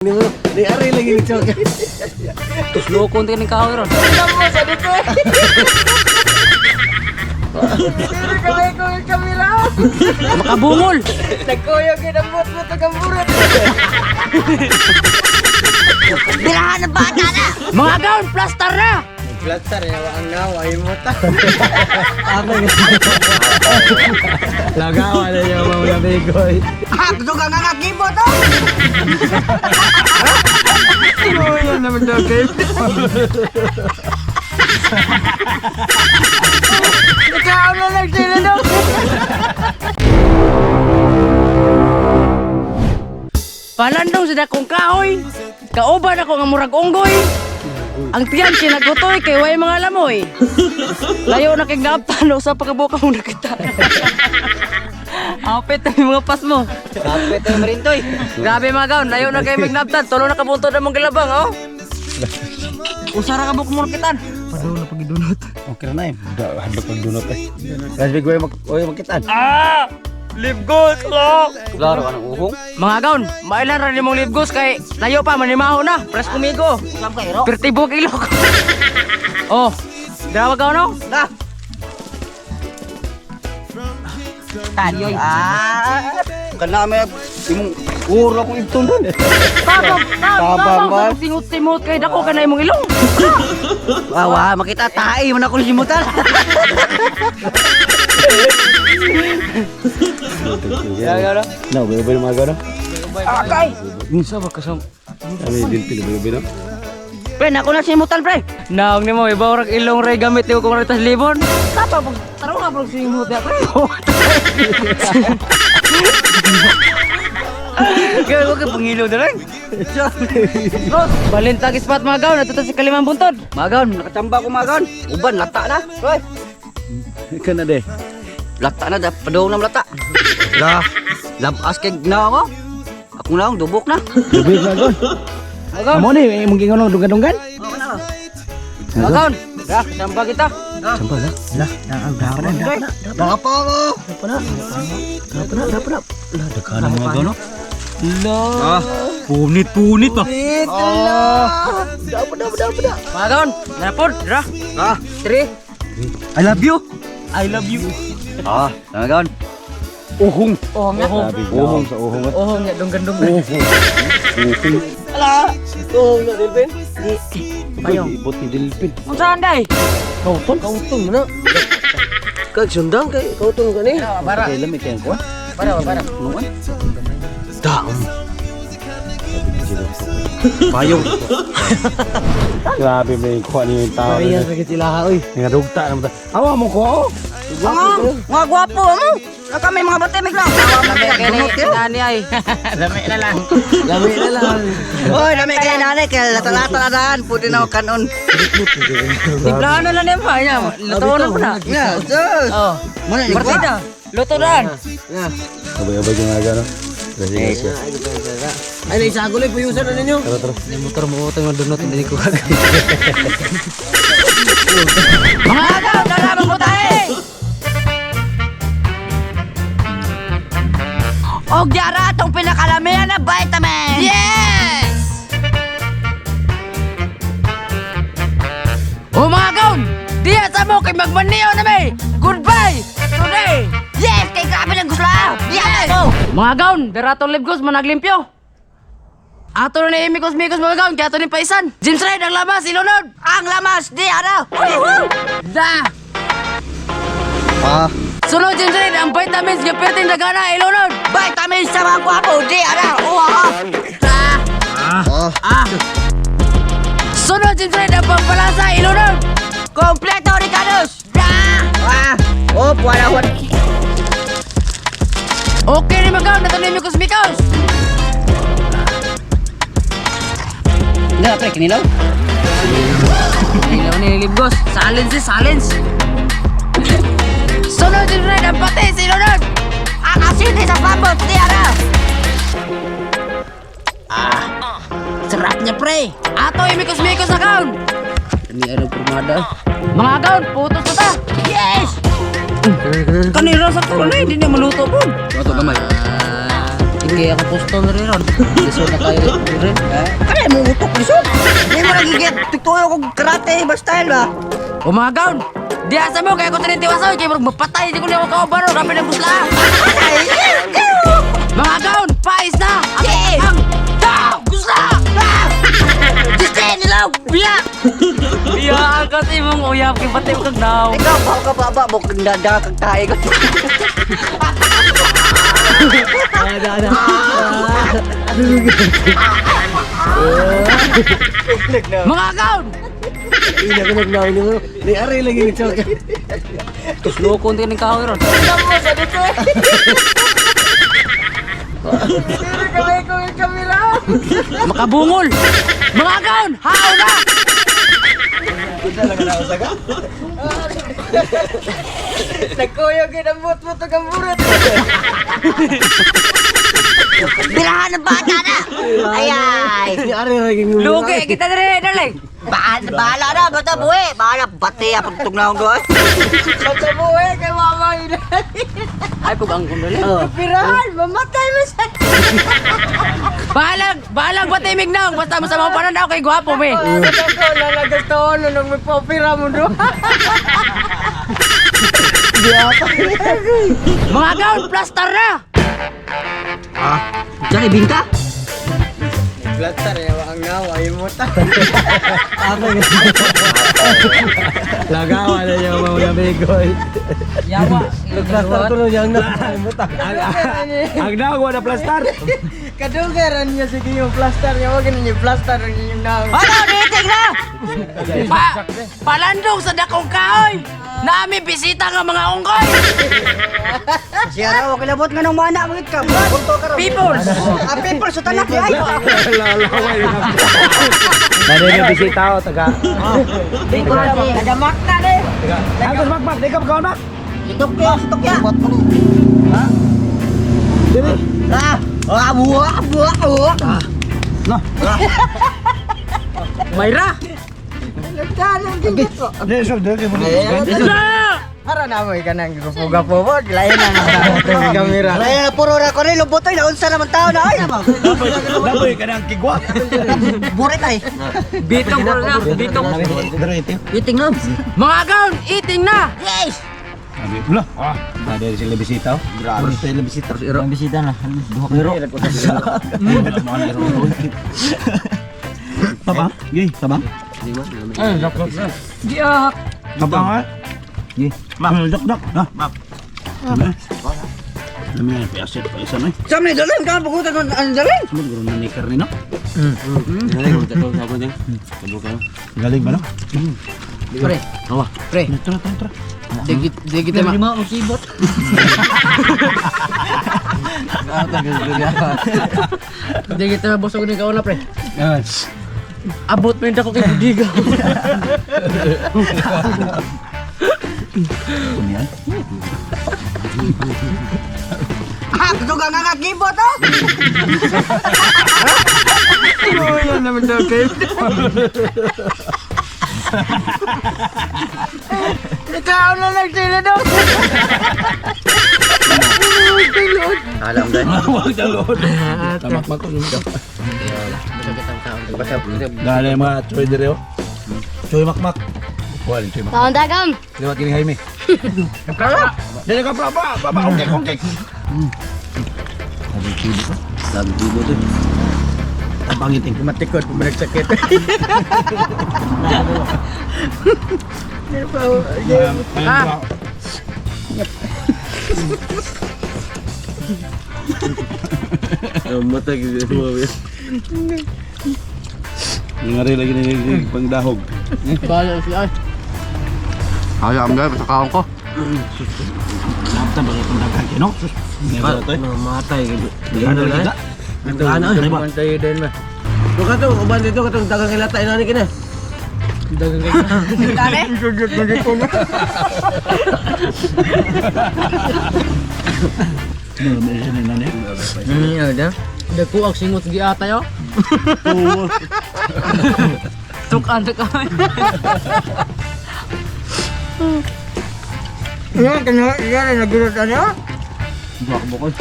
Ni mo, ni ari lagi ni Chok. Tuslokon tingin ng kahoy ron. Tamo sa dito. Dili kami ko yung kamera. Makabungol. Nagkuyog yun ang mut-mut ang kamburat. Birahan ng bata na! Mga gaon, plaster na. Plaster, yawa ang nawa, ay mo ta. Lagawa na niya mga bigoy. Ah, gusto ka nga nga to! Yan naman daw kayo. Ikaw na lang sila daw. Palandong sa dakong kahoy. Kauban ako nga murag unggoy. Ang tiyan kinagutoy kay way mga lamoy. Layo na kay naaptan sa pagkabuka mo nakita. Apit ang mga pas mo. Kapit ang marintoy. Grabe mga gaon, layo na kay magnabtan. Tulo na kabuntod ang mong gilabang, oh. Usara ka buk mo nakitan. Okay na eh. Hadlok pag dunot eh. Guys, bigoy mag oy makitaan. Klaro ka ng uhong. Mga gaon, mailan ra nimong libgos kay layo pa manimaho na. Presko migo. Pertibo kilo. Oh, dalawa gaon no? Ah! Tanyoy. Ah! Kana may imong uro akong ibton doon. Tabang, Tabang tabang, ba? Simot-simot kay dako ka na imong ilong. Wawa, makita tae man ako simutan. No, ubay mga gano. Akay! Unsa ba kasam? Sabi din pilo ubay no. Pre, nako na simutan, pre. Naong nimo ibaw rag ilong ray gamit nimo kung tas libon. Tabang pag tarong ka pag simot ya pre. Kaya ko kay pangilo na rin. Los, balintag ispat mga gaon ato si kalimang buntod. Magaon, nakachamba ko magaon. Uban, lata na. Pre. Kana de. Lata na, da, padong na lata. La, labas kay na ako. Ako na dubok na. Ubay mga gon. Amo ni imong gingon dunggan-dunggan. Mga gaon, ra samba kita. Samba la. La, dapat na, dapat na. Dapa mo. Dapat na. Dapat na, dapat na. La, daghan mga gon. La. Punit-punit pa. Dapa, dapa, dapa, dapa. Mga gaon, napod, ra. Ah, Three. I love you. I love you. Ah, magaon. Uhong. Oh, nga. Uhong sa uhong. Oh, nga dunggan-dunggan. Uhong. Uhong. Ala, uhong na Delvin. Payong. Ibot ni Delpin. Unsa anday? Kauton. Kauton mo na. Kag sundang kay kauton ka ni. Para. Kailan may kayang kuwan? Para, para. Nuan? Daam. Payong. Grabe may kuha niyo yung tao. Kaya sa sila oy. Nga dugta naman ta. Awa mo ko. oh. Ah, mga gwapo mo. Naka may mga bate may lang. Kini nani ay. Lami na lang. Lami na lang. Oy, dami kay nanay kay lata-lata na daan, pwede na ako kanon. Timplahan na lang niya pa. Nya, luto na po na. Yeah, sus. Oh. Muna ni Partida. Luto daan. Na. Abay-abay yung mga gano. Grabe grabe. Ay, naisa ko lang puyusan na ninyo. Tara tara. Motor mo utang na dunot hindi ko. Mga agaw, dala magputahe! Og diara atong pinakalamihan na vitamin. Yes! O mga agaw, diya sa mo kay magmaniyo na may! Goodbye! Today! Yes, kay grabe ng gusla. Yes! Mga agaw, deratong libgos managlimpyo! Ato na ni mikos-mikos mga agaw, kaya ato ni paisan! James Red, ang labas, ilunod! Ang lamas di ara. Da! Ah, Sunod James Red, ang vitamins nga perting dagana, ilunod! vitamin sa mga gwapo di ara. Uha. Da! Ah! Sunod James Red, ang pampalasa, ilunod! Kompleto Ricardos. Da! Ah, oh, wala wala. Okay ni mga agaw, nato ni mikos-mikos! Nga pre kinilaw. Ilaw ni Libgos. Silence eh, silence. Sunod yung red ang pati, sinunod! Ang asin sa pambot di ara. Sarap niya, pre! Ato, imikos-mikos account! Kami ano pormada. Mga account, putos na ta! Yes! Kanira sa kulay, hindi niya maluto po. Ito gamay. Hindi ako customer ron. Lisod na kayo rin. Kaya mo utok lisod. Hindi mo nagigit. Tuktuyo kong karate ba style ba? O mga gaon, di asa mo kaya ko tinitiwasoy kay murag mapatay di ko niya ako kaobaro kami ng busla. Mga gaon, pais na! Yeah! Ang tao, busla! Gusto nila biya. Iya, kasi mong uyab kay pati mo kag naw. Ikaw ba ka baba mo kang dada kang tae ko. Mga gaon! Hindi ako nagnaon nito. Ni Ari lagi ni Choka. Tuslo ko unti ning kahoy ron. Makabungol! Mga gaon, haon na! Nagkuyog yun ang but-but ang burat. Birahan ng bata na. Ay ay. Ni Ari lagi ni Lugi kita dire, darling. Bahala, bahala na, basta buhi. Bahala, bati ang pagtugnaong doon. Basta buhay kay mama ina. Ay pug ang kundol. Pirahan, mamatay mo siya. Bahalag, bahalag patimig na. Basta mo sa mga pananaw kay gwapo me. Ako lalagastoon nung may popira mo doon. Mga gaon, plaster na! Diyan, ibinta? Plaster eh, ang nawa, yung muta. Lagawa na yung mga amigo. Yawa. Nagplastar ko nun yung nawa, yung muta. Ang nawa na plastar. Kadugaran niya sige yung plaster niya, huwag niya yung plaster niya yung nawa. Ano, niting na! Palandong sa dakong kahoy! Nami bisita nga mga unggoy! Siya raw, kilabot nga nung mana, mga ka. Punto ka raw. Peoples! Ah, people, sa tanak ay. Nari yung bisita o taga. Nagamak na ni. Agos makmak, di ka magkaon mak. Tokyo, Tokyo. Ha? Ah, ah, buwa, buwa, buwa. Mayra! Di so, di mo. Na! Para na mo ka nang gapo-gapo, lain na na kamera. Ay, na puro ra ko ni lubutoy na unsa naman tao na ay. Dapoy ka ng kigwa. Burit ay. Bitong ko na, bitong. Pero ito. Iting na. Mga gaon, eating na! Yes. Wala. Ah, ada sila bisita. Grabe sila bisita. Ang bisita na. Pero Tabang? Gay, tabang? Diak! Tabang ha? Gay. Mak, dak dak. Ha, mak. Dami nga, piasit pa isa na eh. Sam ni dalan ka pagutan ang dalan. Sumod, guro na ni karne no? Galing ba no? Pre, pre, Tara, tara, tara. di kita ma... mo sibot. Di kita mabusog ni kauna, pre. Yan. Abot mo yung dako kay Budiga. Kunyan. Ha, gusto ka nga kibot oh. Yan naman daw kayo. Ikaw na lang sila daw. Alam dai. Huwag sa loob. Tamak ko. Dahil yung mga choy dire oh. Choy makmak. Wala choy makmak. Taon dagam. Lewat kini Jaime. Dili ka pa pa pa okay okay. Sabi kibo ko. Sabi kibo to. Ang pangiting. Matikod, pumalag sakit. Ah. Ngari lagi ni pangdahog. Bahala siya. ay. Alam dai sa kaon ko. Lapta ba itong daghan kino? Sus. Never to. Mamatay. Daghan na kita. Ano? Ano ba? Tayo din ba? Kung kato, uban dito, katong dagang ilata, inani ka na. Dagang kayo. Dale. Ano ba siya ni nani? Dagko ang singot giata yo. Tukan tukan. Yan, kanya, yan, nagulot ano? Buak bukol.